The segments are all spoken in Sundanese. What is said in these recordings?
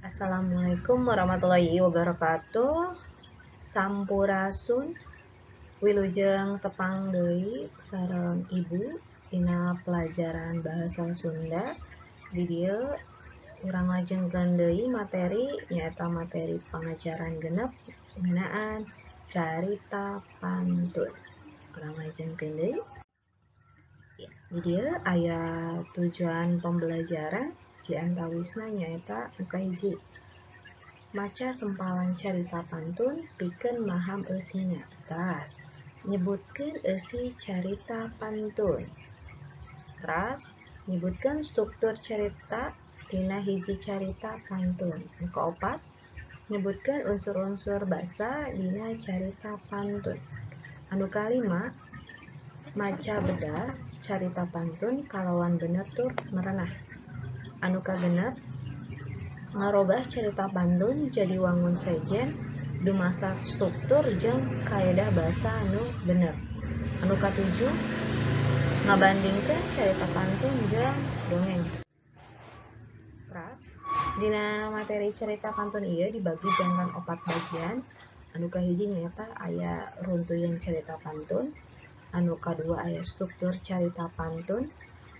Assalamualaikum warahmatullahi wabarakatuh. Sampurasun. Wilujeng tepang deui sareng Ibu dina pelajaran bahasa Sunda. Di dieu urang lajengkeun deui materi, nyaeta materi pangajaran 6 ngeunaan carita pantun. Urang lajengkeun deui. Ya, di dieu aya tujuan pembelajaran, di antawisna nyaeta nu kahiji, maca sempalan carita pantun pikeun maham eusina. Teras nyebutkeun eusi carita pantun. Teras nyebutkeun struktur carita dina hiji carita pantun. Nu kaopat, nyebutkeun unsur-unsur basa dina carita pantun. Anu kalima, maca bedas carita pantun kalawan bener tur merenah. Anu kagenep, ngarobah carita pantun jadi wangun sejen dumasar struktur jeung kaedah basa anu bener. Anu katujuh, ngabandingkeun carita pantun jeung dongeng. Teras dina materi carita pantun ieu dibagi janten opat bagian. Anu kahiji nyaeta aya runtuyan carita pantun, anu kadua aya struktur carita pantun,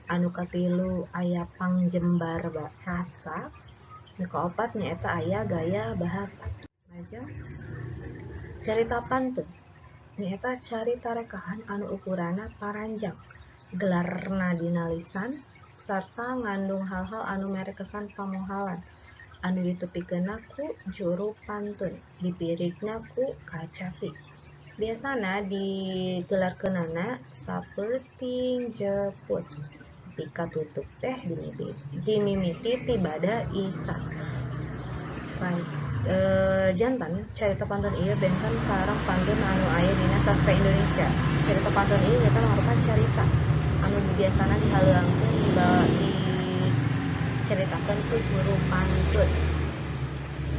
anu katilu aya pangjembar rasa, nu kaopat nyaeta aya gaya bahasa. Lajeng, carita pantun nyaeta carita rekaan anu ukuranna paranjang, gelarna dina lisan, sarta ngandung hal-hal anu mere kesan pamohalan anu ditepikeunna ku juru pantun, dipirigna ku kacapi. Biasana digelarkeunana sapeuting jeput. Ketika tutup teh dimimiti ti bada Isa. Janten carita pantun ieu benten sareng pantun anu aya dina sastra Indonesia. Carita pantun ieu nyaeta mangrupa carita anu biasana dihaleuangkeun, dicaritakeun ku juru pantun.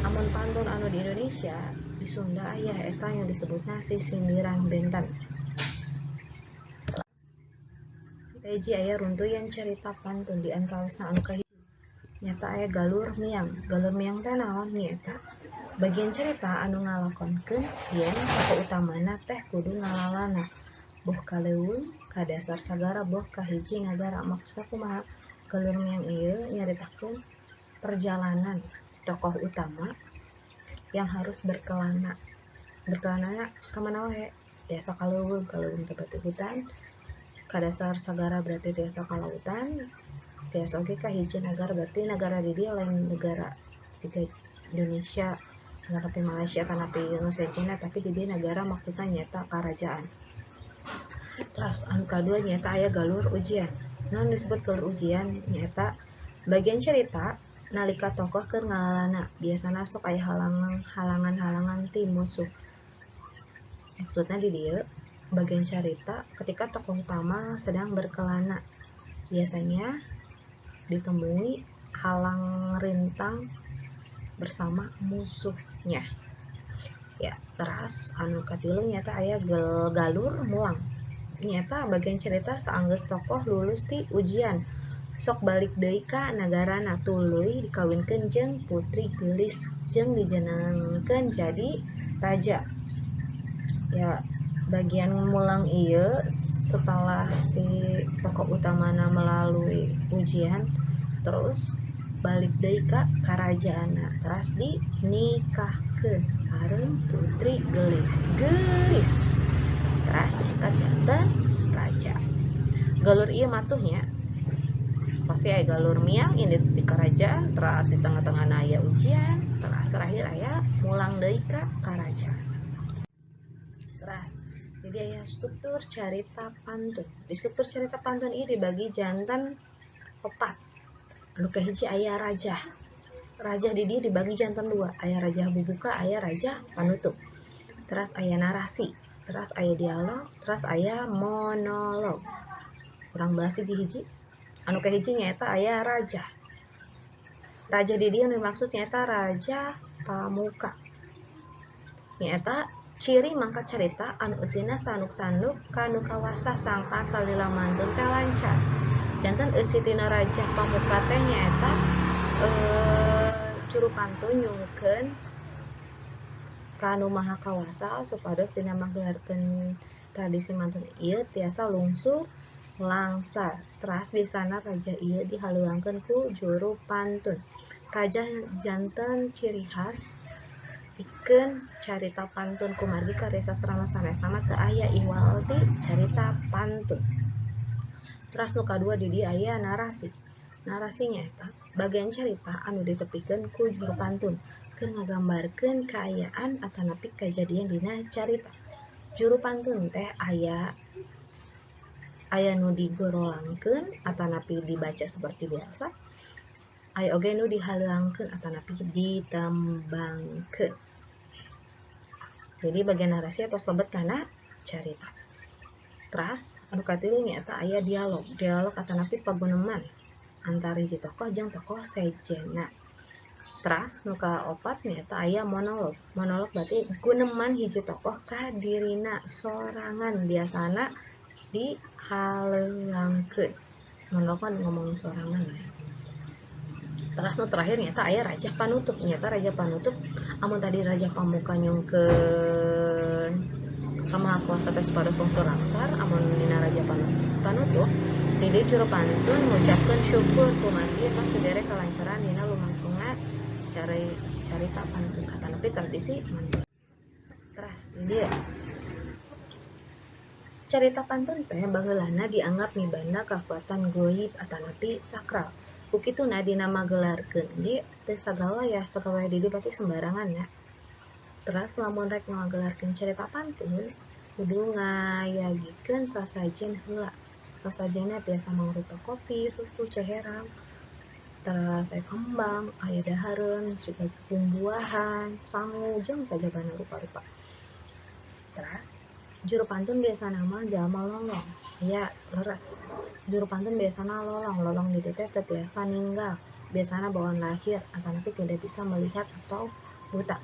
Amun pantun anu di Indonesia, di Sunda aya eta yang disebutna sisindiran, benten. Hiji, aya runtuyan carita pantun. Di antawisna anu kahiji nyaeta aya galur miang. Galur miang teh naon? Nyaeta bagian carita anu ngalakonkeun yen tokoh utamana teh kudu ngalalana boh ka leuweung, ka dasar sagara, boh ka hiji nagara. Maksudna kumaha? Galur miang ieu nyaritakeun perjalanan tokoh utama yang harus berkelana. Berkelana ka mana wae? Tiasa ka leuweung, ka leuweung teh berarti hutan, ka dasar sagara berarti tiasa ka lautan, tiasa oge ka hiji nagara, berarti nagara di dieu lain negara siga Indonesia atanapi Malaysia atanapi nu sejenna, tapi di dieu nagara maksudna nyaeta karajaan. Terus anu kadua nyaeta aya galur ujian. Naon disebut galur ujian? Nyaeta bagian cerita nalika tokoh keur ngalalana, biasana sok aya halangan-halangan ti musuh. Maksudna di dieu bagian cerita ketika tokoh utama sedang berkelana, biasanya ditemui halang rintang bersama musuhnya. Ya, teras anu katilu nyaeta aya galur mulang. Nyaeta bagian cerita saanggeus tokoh lulus ti ujian, sok balik deui ka nagarana, tuluy dikawinkeun jeung putri geulis jeung dijenengkeun jadi raja. Ya, bagian mulang ieu setelah si tokoh utamana melalui ujian, terus balik deui ka karajaanna, teras dinikahkeun sareng putri geulis geulis, teras diangkat janten raja. Galur ieu matuhnya pasti aya galur miang ini di kerajaan, teras di tengah-tengah aya ujian, teras terakhir aya mulang deui ka kerajaan. Teras jadi aya struktur carita pantun. Di struktur carita pantun ini dibagi janten opat. Anu kahiji aya rajah. Rajah di dieu dibagi janten dua, aya rajah bubuka, aya rajah panutup. Teras aya narasi, teras aya dialog, teras aya monolog. Urang bahas hiji-hiji. Anu kahiji nyaeta aya rajah. Rajah di dieu dimaksud nyaeta rajah pamuka. Nyaeta ciri mangkat carita anu eusina sanuk-sanuk kanu kawasa sangkan salila mantun teh lancar. Janten eusi tina rajah pamuka teh nyaeta juru Juru pantun nyungkeun ka Nu Maha Kawasa supados dina magelarkeun tradisi mantun ieu tiasa lungsur langsar. Teras bisana rajah ieu dihaleuangkeun ku juru pantun. Rajah janten ciri khas pikeun carita pantun kumargi karya sastra nu sanesna mah teu aya iwal ti carita pantun. Teras nu kadua di dieu aya narasi. Narasi nyaeta bagian carita anu ditepikeun ku juru pantun keur ngagambarkeun kaayaan atanapi kajadian dina carita. Juru pantun teh aya nu digorolangkeun atanapi dibaca seperti biasa, aya oge nu dihaleuangkeun atanapi ditembangkeun. Jadi bagian narasi atos lebet kana carita. Teras anu katilu nyaeta aya dialog. Dialog atanapi paguneman antara hiji tokoh jeung tokoh sejenna. Teras nu kaopat nyaeta aya monolog. Monolog berarti guneman hiji tokoh ka dirina sorangan, biasana dihaleuangkeun. Monolog kan ngomong sorangan ya. Teras nu terakhir nyaeta aya rajah panutup. Nyaeta rajah panutup amun tadi rajah pamuka nyungkeun ka Maha Kuasa teh supados lungsur langsar, amun dina rajah panutup di dieu juru pantun ngucapkeun syukur kumargi tos dibere kalancaran dina lumangsungna carita pantun atanapi tradisi mantun. Teras di dieu carita pantun teh baheulana dianggap mibanda kakuatan goib atanapi sakral. Ku kituna dina magelarkeun ge teu sagawayah, sagawayah di dieu berarti sembarangan ya. Teras lamun rek ngagelarkeun carita pantun kudu ngayagikeun sasajen heula. Sasajenna biasa mangrupa kopi, susu, ceherang, teras aya kembang, aya dahareun, siga bumbuahan, sangu, jeung sajabana rupa-rupa. Teras juru pantun biasana mah jalma lolong, ya leres. Juru pantun biasana lolong, lolong di dieu teh teu tiasa ninggal, biasana bawaan lahir atanapi tidak bisa melihat atau buta.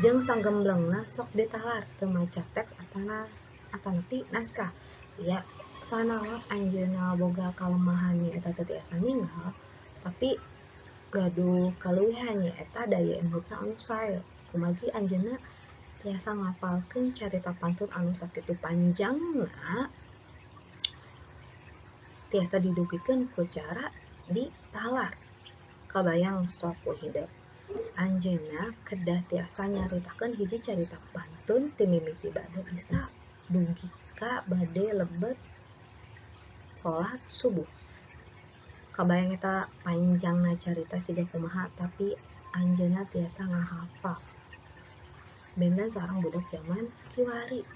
Jeung sanggemblengna sok ditalar teu maca teks atanapi naskah. Ya sanaos anjeunna boga kalemahan nyaeta teu tiasa ninggal, tapi gaduh kaleuwihan nyaeta daya emutna anu sae. Kumargi anjeunna tiasa ngapalkeun carita pantun anu sakitu panjangna tiasa didugikeun ku cara ditalar. Kabayang sok ku hidep. Anjeunna kedah tiasa nyaritakeun hiji carita pantun ti mimiti bade isa dugi ka bade lebet salat subuh. Kabayang eta panjangna carita siga kumaha tapi anjeunna tiasa ngahafal. Benten sareng budak zaman kiwari.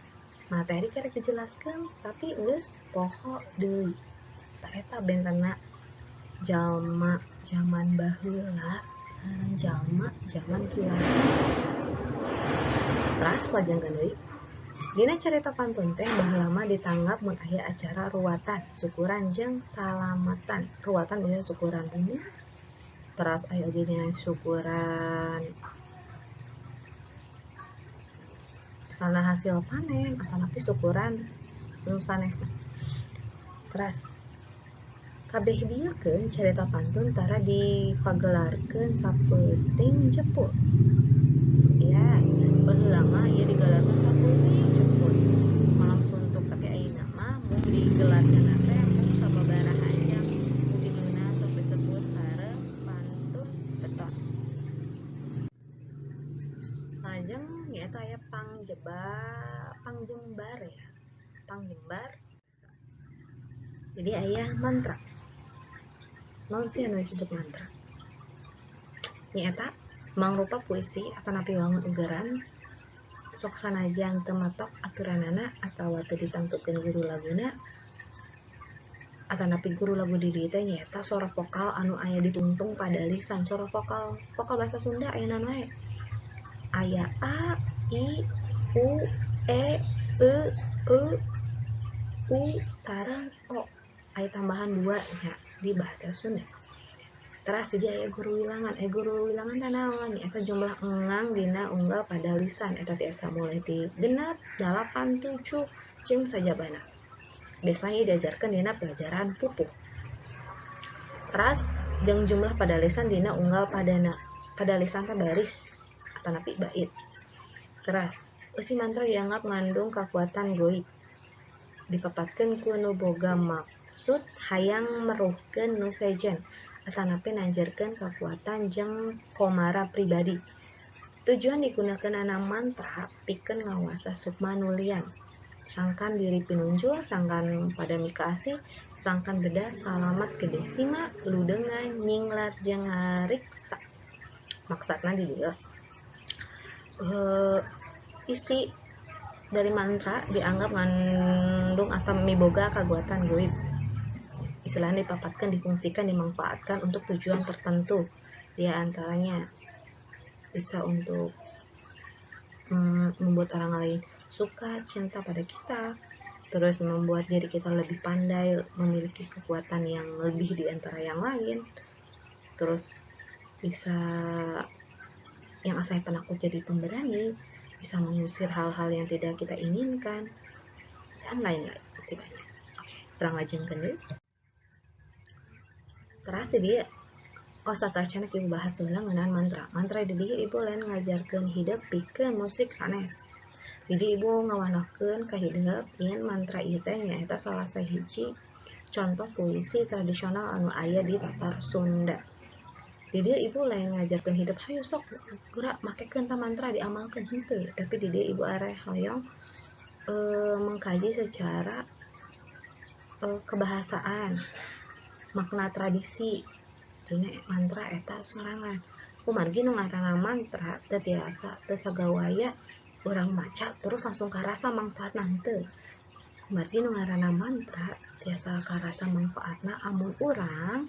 Materi kerek dijelaskeun tapi geus poho deui. Tah eta bentenna jalma zaman baheula sareng jalma zaman kiwari. Teras lajengkeun deui. Dina carita pantun teh baheula mah ditanggap mun aya acara ruwatan, syukuran jeung salamatan. Ruwatan biasana syukuran bumi, teras aya oge dina syukuran sana hasil panen atanapi syukuran nu sanesna. Teras kabeh dieukeun carita pantun tara dipagelarkeun sapeuting jepul. Ya, baheula mah ieu digelarkeun sapeuting jepul. Semalam suntuk, tapi ayeuna mah mun digelarkeun teh mung sababaraha jam. Ku kituna sok disebut sareng pantun beton. Lajeng nyaeta aya pangjembar ya. Pangjembar. Jadi aya mantra. Naon sih anu disebut mantra? Nyaeta mangrupa puisi atanapi wangun ugeran sok sanajan teu matok aturanana atawa teu ditangtukeun guru laguna atanapi guru lagu di dieu teh nyaeta sora vokal anu aya ditungtung pada lisan. Sora vokal, vokal bahasa Sunda aya naon wae? Aya a, i, u, e, e, e, u, sareng o. Aya tambahan 2 nya di bahasa Sunda. Teras jadi aya guru wilangan. Guru wilangan teh naon? Eta jumlah engang dina unggal pada lisan. Eta tiasa mulai ti 6, 8, 7 jeung sajabana. Biasanya diajarkeun dina pelajaran pupuh. Teras jeung jumlah pada lisan dina unggal padana. Padalisan teh baris atanapi bait. Teras, eusi mantra dianggap ngandung kakuatan goib. Dipapatkeun ku nu boga maksud hayang meruhkeun nu sejen atanapi nanjerkeun kakuatan jeung komara pribadi. Tujuan digunakeunana mantra pikeun ngawasa sukma nu lian. Sangkan diri pinunjul, sangkan pada mikaasih, sangkan beda salamat gede sima, ludengan, nyinglar jeung ngariksa. Maksudna di dieu isi dari mantra dianggap ngandung atau miboga kakuatan goib. Istilahnya dipapatkan, difungsikan, dimanfaatkan untuk tujuan tertentu. Di antaranya bisa untuk membuat orang lain suka, cinta pada kita, terus membuat diri kita lebih pandai, memiliki kekuatan yang lebih di antara yang lain, terus bisa yang asalnya penakut jadi pemberani, bisa mengusir hal-hal yang tidak kita inginkan, dan lain-lain, masih banyak. Oke, urang lajengkeun deui. Teras di dieu, oh sateuacanna ibu bahas heula ngeunaan mantra. Mantra di dieu ibu lain ngajarkeun hidep pikeun musrik sanes. Jadi ibu ngawanohkeun ka hidep yen mantra ieu teh nyaeta salah sahiji contoh puisi tradisional anu aya di Tatar Sunda. Di dieu ibu lain ngajarkeun hidep hayu sok geura makekeun ta mantra diamalkeun henteu, tapi di dieu ibu areh hoyong mengkaji secara kebahasaan, makna tradisi dina mantra eta sorangan. Kumargi nu ngaranna mantra teu tiasa teu sagawaya urang maca terus langsung karasa manfaatna henteu. Kumargi nu ngaranna mantra tiasa karasa manfaatna amun urang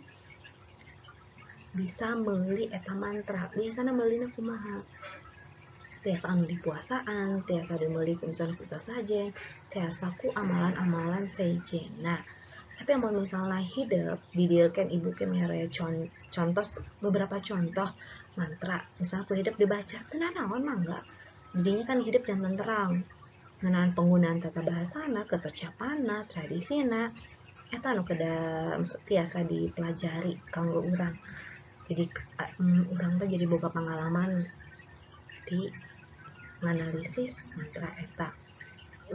bisa meuli eta mantra. Biasana meulina kumaha? Tiasa anu dipuasaan, tiasa dimeuli ku misalna ku sasajen, tiasa ku amalan-amalan sejenna. Tapi amun misalna hidep di dieu kan ibu ke mere contoh beberapa contoh mantra. Misalna ku hidep dibaca, teu nanaon mangga. Jadinya kan hidup jangan terang ngeunaan penggunaan tata bahasana, ketercapanna, tradisina, eta anu kedah tiasa dipelajari kanggo urang. Jadi urang teh jadi boga pengalaman di nganalisis mantra eta.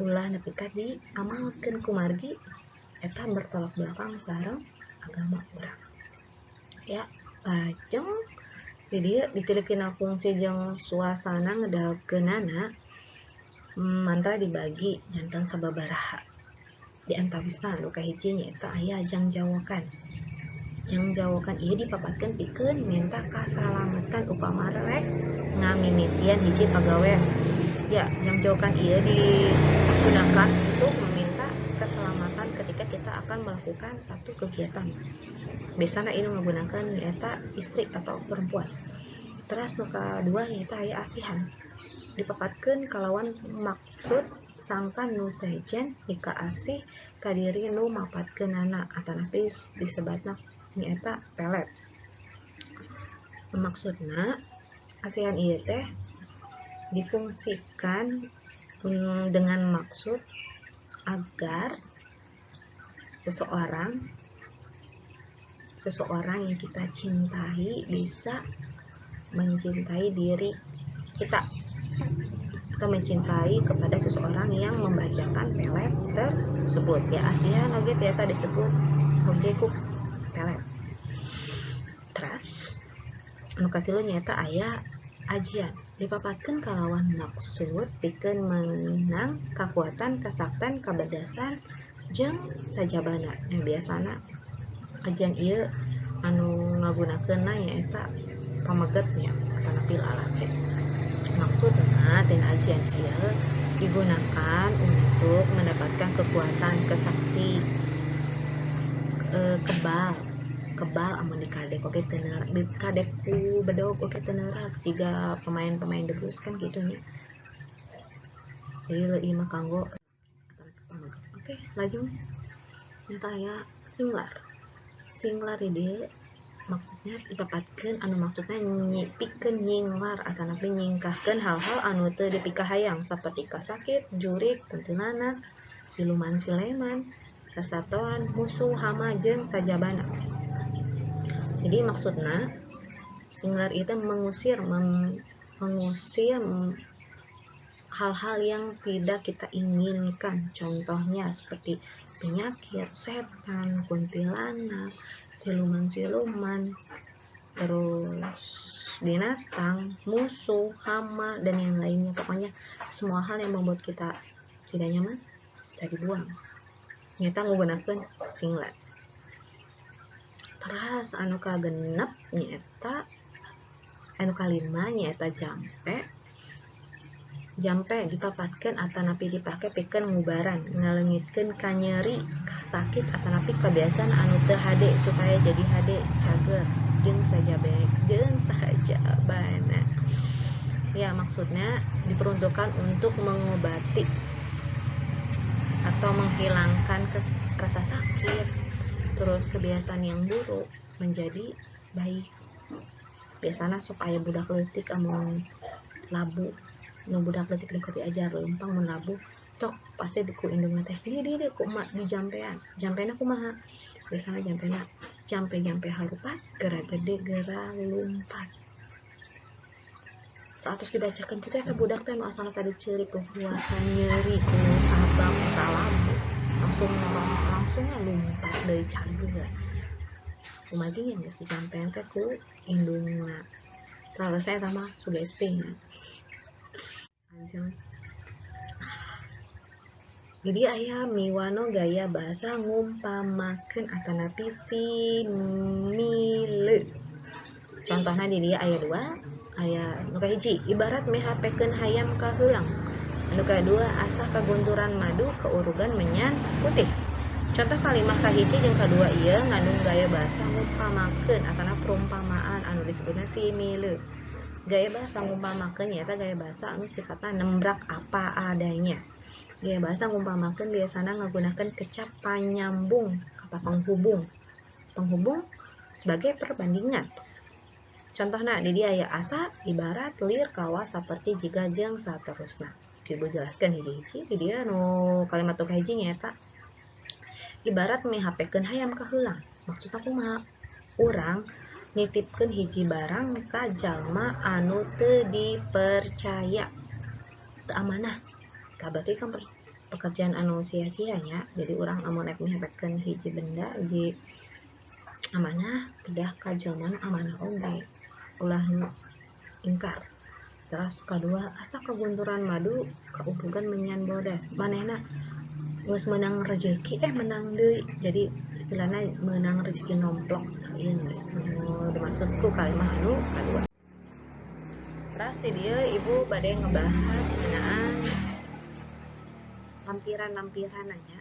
Ulah nepi ka diamalkeun kumargi eta bertolak belakang sareng agama urang. Ya, lajeng di dieu ditilikina fungsi jeung suasana ngedalkeunana mantra dibagi janten sababaraha. Di antawisna anu kahiji nyaeta aya jangjawokan. Jangjawokan ieu dipapatkeun pikeun minta kasalamatan upama rek ngamimitian hiji pagawean. Ya, jangjawokan ieu digunakan untuk meminta keselamatan ketika kita akan melakukan satu kegiatan. Biasana ieu menggunakan nyaeta istri atau perempuan. Teras nu kadua nyaeta aya asihan. Dipapatkeun kalawan maksud sangkan nu sejen mikaasih ka diri nu mapatkeunana atanapi disebatna nyaeta pelet. Maksudna asihan ieu teh difungsikan dengan maksud agar seseorang yang kita cintai bisa mencintai diri kita atau mencintai kepada seseorang yang membacakan pelet tersebut. Ya, asihan oge tiasa disebut oge ku pelet. Teras anu katilu nyaeta aya ajian. Dipapatkeun kalawan maksud pikeun meunang kakuatan, kasakten, kabedasan jeung sajabana. Nah, biasana ajian ieu anu ngagunakeunna nyaeta pameget nya atanapi lalaki. Maksudna tina ajian ieu digunakan untuk mendapatkan kekuatan, kesakti, kebal. Kebal amun dikadek oge teu neurak, dikadek ku bedog oge teu neurak, jiga pemain-pemain debus kan kitu nya. Jadi leuwih mah kanggo pameget. Oke, lajeng nyaeta aya singlar. Singlar di dieu maksudnya dipapatkeun anu maksudna pikeun nyinglar atanapi nyingkahkeun hal-hal anu teu dipikahayang saperti kasakit, jurig, kuntilanak, siluman sileman, sasatoan, musuh, hama jeung sajabana. Jadi maksudna Singlar itu mengusir mengusir hal-hal yang tidak kita inginkan. Contohnya seperti penyakit, setan, kuntilanak, siluman-siluman, terus binatang, musuh, hama, dan yang lainnya. Pokoknya semua hal yang membuat kita tidak nyaman bisa dibuang. Nyata menggunakan singlet. Teras anu kagenep nyaeta anu kalima nyaeta jampe. Jampe dipapatkeun atanapi dipake pikeun ngubaran, ngaleungitkeun kanyeri, sakit atanapi kebiasaan anu teu hade supaya jadi hade, cager jeung sajabana. Ya, maksudnya diperuntukkan untuk mengobati atau menghilangkan rasa sakit, terus kebiasaan yang buruk menjadi baik. Biasanya sok aya budak leutik amun labu, nu budak leutik di kopi ajar leumpang mun labu, cok pasti ku indungna teh di ku emak di jampean. Jampena kumaha? Biasanya jampena jampe-jampe harupat, gera gede gera lumpat. Saatos dibacakeun kitu eta budak teh nu asalna tadi ceurik kuatan nyeri ku sabab eta labu, langsung langsung lumpat deui cager. Kumaha yang geus dijampean teh ku indungna. Selesai eta mah sugesti. Anjing. Jadi aya miwano gaya bahasa ngumpamakeun atanapi simile. Contohna di dieu aya dua, aya nu kahiji ibarat mihapekeun hayam kaheulang. Anu kadua asah kagunturan madu keurugan menyan putih. Contoh kalimah kahiji jeung kadua ieu ngandung gaya bahasa ngumpamakeun atana perumpamaan anu disebutna simile. Gaya bahasa ngumpamakeun nyaeta gaya bahasa anu sifatna nembrak apa adanya. Gaya bahasa ngumpamakeun biasana ngagunakeun kecap panyambung kata penghubung. Penghubung sebagai perbandingan. Contohna di dieu aya asa, ibarat, lir, kawas, saperti, jiga, jeung saterusna. Ibu jelaskan hiji-hiji di dieu nu kalimat nu kahiji nyaeta ibarat mihapekeun hayam kaheulang. Maksudna kumaha? Urang nitipkeun hiji barang ka jalma anu teu dipercaya, teu amanah. Tah berarti kan pekerjaan anu sia-sia nya. Jadi urang amun rek mihapekeun hiji benda, hiji amanah, kedah ka jalma nu amanah oge, ulah ingkar. Terus kadua asa kagunturan madu kaupugan menyan bodas. Manehna geus meunang rejeki menang deui. Jadi istilahna meunang rejeki nomplok. Ieu geus dimaksud ku kalimah anu kadua. Terus di dieu ibu bade ngebahas ngeunaan lampiran-lampiran nya.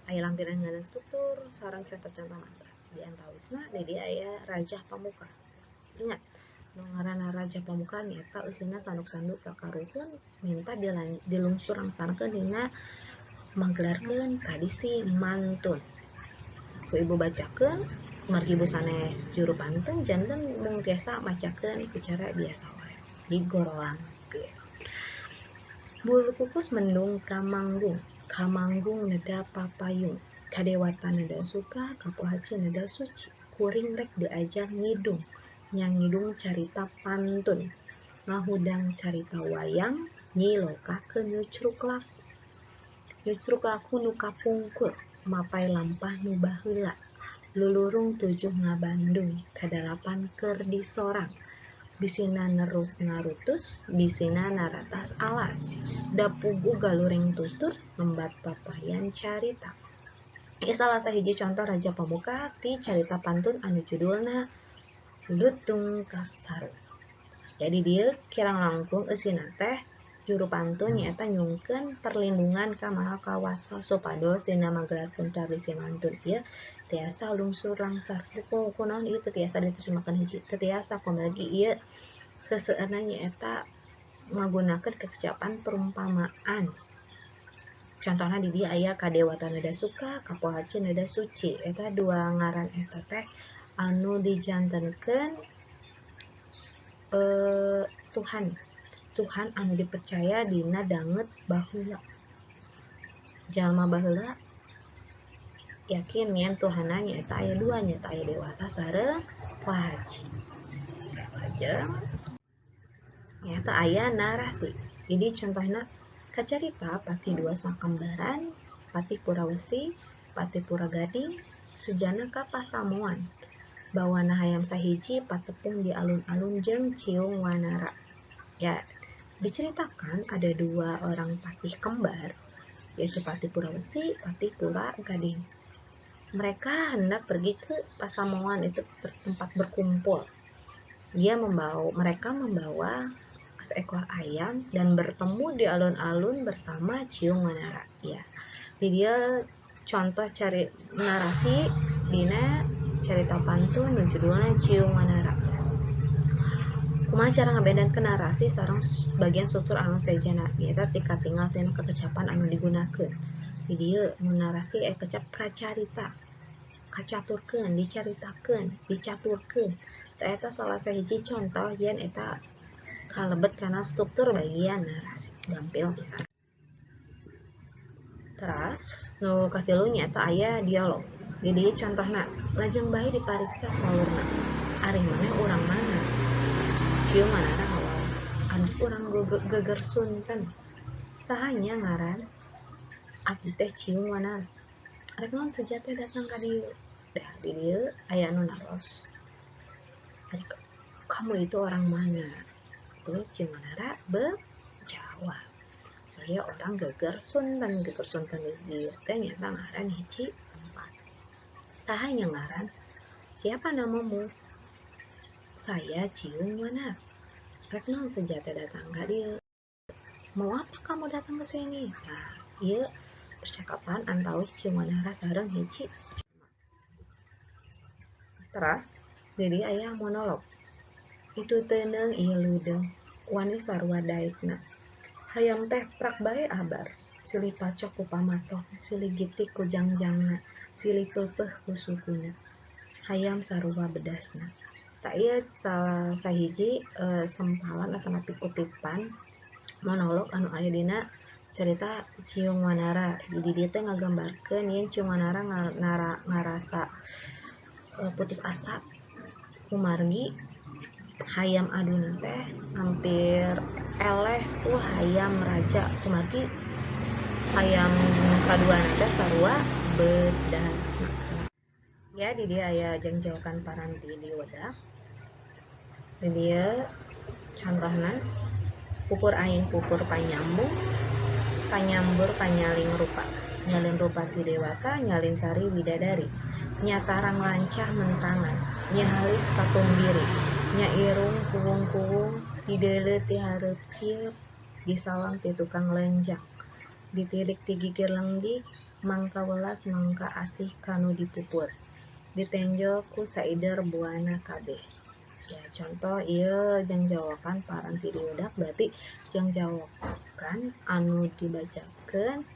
Aya lampiran ngeunaan struktur sareng contoh-contoh mantra. Di antawisna di dieu aya rajah pamuka. Ingat, nu ngaranna rajah pamuka nyaeta eusina sanduk-sanduk ka karuhun minta dilungsur langsarkeun dina manggelarkeun tradisi mantun. Ku ibu bacakeun margi ibu sanes juru pantun janten mung tiasa macakeun ku cara biasa wae digorolangkeun. Bulu kukus mendung kamanggung, kamanggung neda papayung, kadewata neda suka, kapohaci neda suci, kuring rek diajar ngidung, nyangidung carita pantun, ngahudang carita wayang, nyilokakeun nyucruk laku. Nyucruk laku nu kapungkur, mapai lampah nu baheula, lulurung tujuh ngabandung, kadalapan keur disorang, bisina nerus narutus, bisina naratas alas, dapugu galuring tutur, ngembat papayan carita. Ieu salah sahiji contoh raja pamuka ti carita pantun anu judulna Lutung Kasarung. Jadi dieu kirang langkung eusina teh juru pantun nyaeta nyungkeun perlindungan ka Maha Kawasa supados dina magelarkeun tradisi mantun ieu tiasa lungsur langsar. Kunaon ieu teu tiasa diterjemahkeun hiji, teu tiasa kumargi ieu seseueurna nyaeta ngagunakeun kekecapan perumpamaan. Contohna di dieu aya kadewata neda suka, kapohaci neda suci. Eta dua ngaran eta teh anu dijantenkeun Tuhan. Tuhan anu dipercaya dina danget baheula. Jalma baheula yakin yen Tuhanna nyaeta aya dua, nyaeta aya dewata sareng pohaci. Jeung nyaeta aya narasi. Jadi contohna kacarita Patih Dua Sakembaran, Patih Purawesi, Patih Puragading, sejana ka Pasamuan. Bawana hayam sahiji patepung di alun-alun jeung Ciung Wanara. Ya, diceritakan ada dua orang patih kembar, yaitu Patih Purawesi, Patih Puragading. Mereka hendak pergi ke Pasamuan, itu tempat berkumpul. Mereka membawa seekor ayam dan bertemu di alun-alun bersama Ciung Wanara. Ya, jadi dia contoh cari narasi dina cerita pantun nu judulna Ciung Wanara. Kumaha cara ngabedakeun narasi sareng bagian struktur anu sejenna? Nyaeta tika tinggal tina kekecapan anu digunakeun. Di dieu mun narasi aya kecap kacarita, kacaturkeun, dicaritakeun, dicaturkeun. Tah eta salah sahiji contoh yen eta kalebet kana struktur bagian narasi. Gampil pisan. Teras nu katilu nyaeta aya dialog. Di dieu contohna, lajeng bae dipariksa salurna. Ari maneh urang mana? Ciung Wanara ngawal. Abdi urang Geger Sunten. Saha nya ngaran? Abdi teh Ciung Wanara. Rek naon seja teh datang ka dieu? Dah di dieu aya anu naros. Ari kamu itu orang mana? Terus Ciung Wanara berjawab, saya orang Geger Sunten. Geger Sunten di dieu teh nyaeta ngaran hiji tempat. Saha nya ngaran? Siapa namamu? Saya Ciung Wanara. Rek naon seja teh datang ka dieu? Mau apa kamu datang ke sini? Nah, ieu percakapan antawis Ciung Wanara sareng hiji. Teras, jadi aya monolog. Itu teuneung ieu leudeung, wani sarua daekna. Hayam teh prak bae abar, silih pacok ku pamatoh, silih gitik ku jangjangna, silih peupeuh ku sukuna. Hayam sarua bedasna. Tah ieu salah sahiji sempalan atanapi kutipan monolog anu aya dina cerita Ciung Wanara. Jadi dieu teh ngagambarkeun yen Ciung Wanara ngarasa putus asa kumargi hayam aduna teh hampir eleh ku hayam raja, kumargi hayam kaduana teh sarua bedasna. Ya, di dieu aya jangjawakan paranti diwedak. Di dieu contohna pupur aing pupur panyambung, panyambur panyaling rupa, nyalin rupa ti dewata, nyalin sari widadari, nya tarang lancah mentangan, nya halis katumbiri, nya irung kuwung-kuwung, dideuleu ti hareup sieup, disawang ti tukang lenjang, ditilik ti gigir lenggik, mangka welas mangka asih kanu dipupur, ditenjo ku saider buana kabeh. Ya, contoh ieu jangjawakan paranti diwedak berarti jangjawakan anu dibacakeun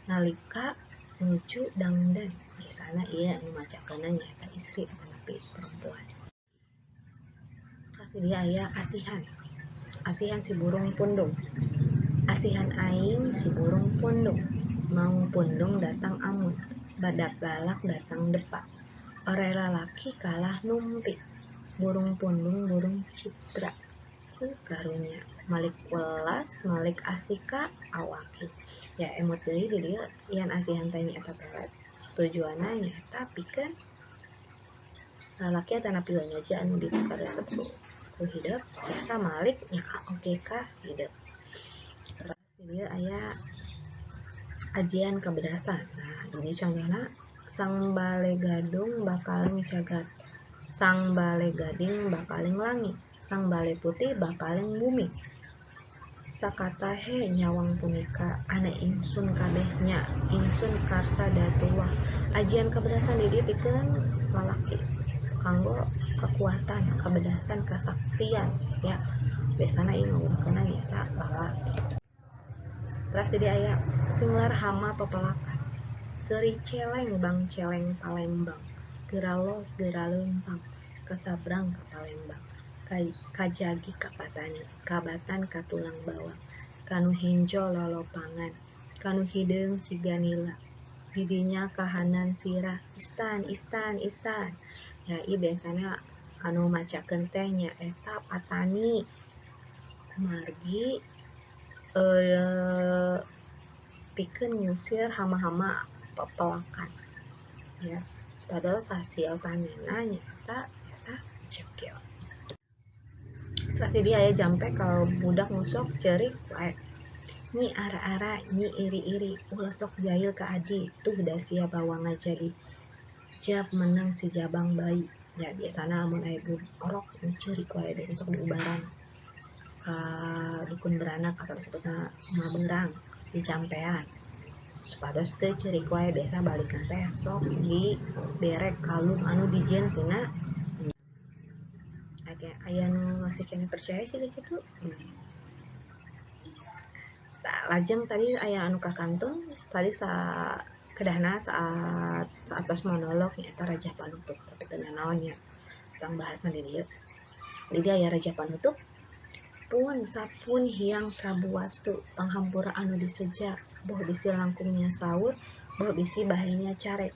nalika nuju dangdan. Misalna ieu anu macakeunna nyaeta istri atanapi perempuan. Kasih dia aya asihan. Asihan si burung pundung. Asihan aing si burung pundung. Maung pundung datang amun, badak galak datang depak. Orai lalaki kalah numpi. Burung pundung burung citra. Ku karunya malik welas malik asika awaki. Ya, emot deui di dieu yen asihan teh nyaeta pelet. Tujuanna nyaeta pikeun lalaki atanapi wanyaja anu dipikaresep ku hidep biasa malik nyaah oge ka hidep. Terus di dieu aya ajian kebedasan. Nah, ini contohna sang bale gadung bakaling cagat, sang bale gading bakaling langit, sang bale putih bakaling bumi. Sakatahe nyawang punika ane ingsun kabeh nya ingsun karsa datuah. Ajian kebedasan di dieu pikeun lalaki kanggo kekuatan, kebedasan, kasaktian ya. Biasana ieu ngomongkeunna nyaeta lalaki. Terus di dieu aya singlar hama pepelakan. Seuri celeng bang celeng Palembang, geura los geura leumpang, kasabrang ka Palembang, kajagi ka Patani, kabatan ka tulang bawang, kanu henjo lolopangan, kanu hideung siga nila, didinya kahanan sirah, istan istan istan. Ya, ieu biasana Anu macakeun teh nyaeta patani. Kumargi pikeun ngusir hama-hama pepelakan ya. Supados hasil panenna nyaeta tiasa cekil. Terus di aya jampe kalau budak ngusok ceurik wae. Nyi ara-ara, nyi iri-iri, ulah sok jahil ka adi, tuh da sia bawa ngajadi jab menang si jabang bayi. Ya biasana amun aya orok nu ceurik wae biasa sok diubaran ka dukun beranak atau disebutna maberang dicampean. Supados teu ceurik wae biasa balikan teh sok dibere kalung anu dijieun tina. Aya nu masih keneh percaya sih kitu. Tah lajeng tadi aya anu kakantun tadi sakedahna saat saatos monolog nyaeta Raja Panutup, tapi teu nanaon nya tentang bahasna di dieu. Di dieu aya Raja Panutup pun sapun Hyang Prabu Wastu panghampura anu diseja boh bisi langkungnya saur boh bisi bahenya carek.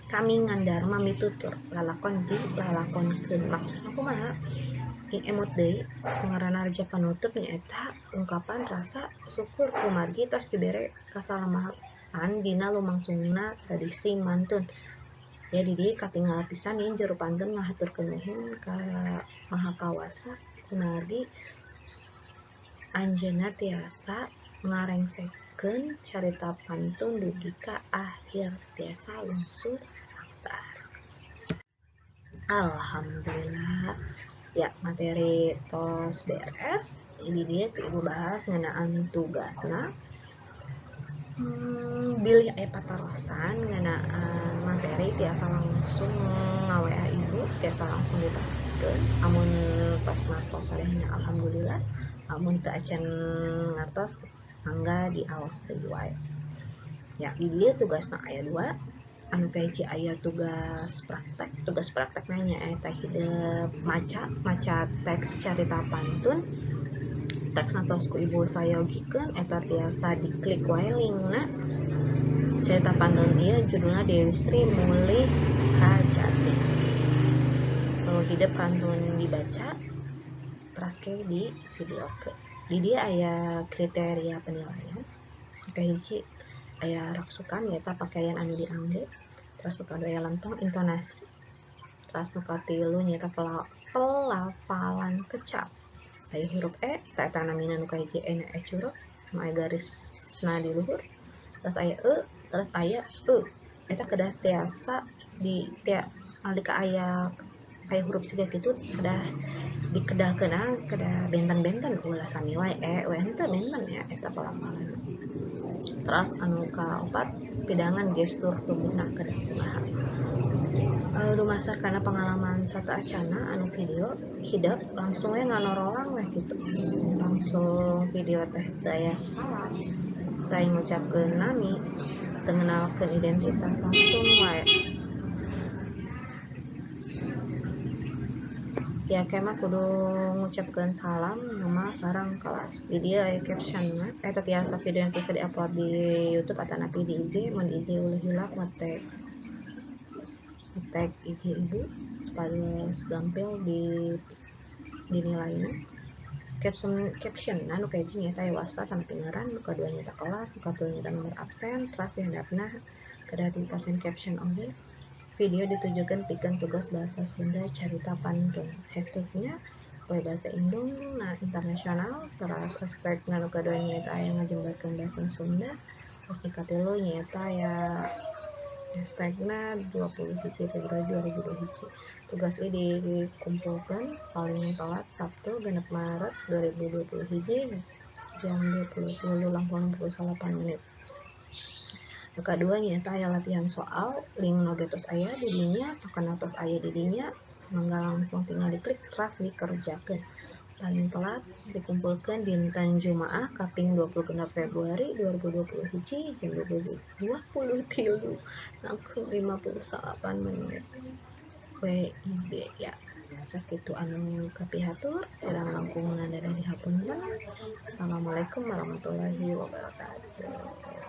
Kami ngandarma mitutur lalakon di lalakonkeun. Maksudna kumaha? Emut deui ngaranna Raja Panutup nyaeta ungkapan rasa syukur kumargi tos dibere kasalamatan dina lumangsungna tradisi mantun. Ya di dieu katingal pisan yen juru pantun ngahaturkeun nuhun ka Maha Kawasa kumargi anjeunna tiasa ngarengsekeun carita pantun dugi ka akhir tiasa lungsur angsar. Alhamdulillah. Ya, materi tos beres. Ini dia ibu bahas ngeunaan tugasna. Bilih aya patarosan ngeunaan materi tiasa langsung nga-WA ibu, tiasa langsung ditaroskeun. Amun tos ngartos sadayana alhamdulillah. Amun teu acan ngartos mangga diaos deui wae. Ya, di dieu tugasna aya 2. Anu kahiji aya tugas praktek, tugas praktekna nyaeta hidep maca teks carita pantun. Teksna tos ku ibu sayogikeun eta tiasa diklik wae linkna. Carita pantun ieu judulna Dewi Sri Mulih Kajati. Hidep kantun dibaca teras ke di videokeun. Di dieu aya kriteria penilaian. Kahiji aya raksukan nyaeta pakaian anu diangge, terus nu kadua aya lempeng intonasi, terus nu katilu nyaeta pelafalan kecap. Aya huruf e, ta eta namina nu kahiji e na e curug, nu aya garisna di luhur, terus aya e, terus aya e. Eta kedah tiasa di alika aya huruf siga kitu kedah dikedahkeun kedah benten-benten ulah sami wae e we henteu benten ya eta pelafalan. Terus anu kaopat pidangan gestur tubuhna kedah kumaha. Dumasar kana pengalaman sateuacana anu video hidep langsung we nganorolang we kitu. Langsung video teh teu aya salah, teu aya ngucapkeun nami, teu ngenalkeun identitas langsung wae. Ya kemah kudu ngucapkeun salam nama sareng kelas. Di dieu aya captionna eta tiasa video yang tiasa diupload di YouTube atanapi di IG. Mun di IG ulah hilap ngetek IG ibu supados gampil di dinilainya. Caption nu kahiji nyaeta aya wasta atanapi ngaran, nu kadua nyaeta kelas, nu katilu nyaeta nomor absen, teras di handapna kedah dipasihan caption oge. Video ditujukan pikeun tugas bahasa Sunda carita pantun. Hashtagnya poe bahasa Indung na internasional, terus hashtag nu kadua nyaeta aya ngajembarkeun bahasa Sunda, terus nu katilu nyaeta aya hashtagna 21 Februari 2021. Tugas ini dikumpulkan paling telat Sabtu 6 Maret 2021 jam 23.59. Nu kadua nyaeta aya latihan soal, link oge tos aya di dinya, token tos aya di dinya, mangga langsung tinggal diklik teras dikerjakeun. Paling telat dikumpulkan dinten Jumaah kaping 26 Februari 2021 jam 23.58 WIB ya. Sakitu anu kapihatur, kirang langkung nada dari hapunten. Assalamualaikum warahmatullahi wabarakatuh.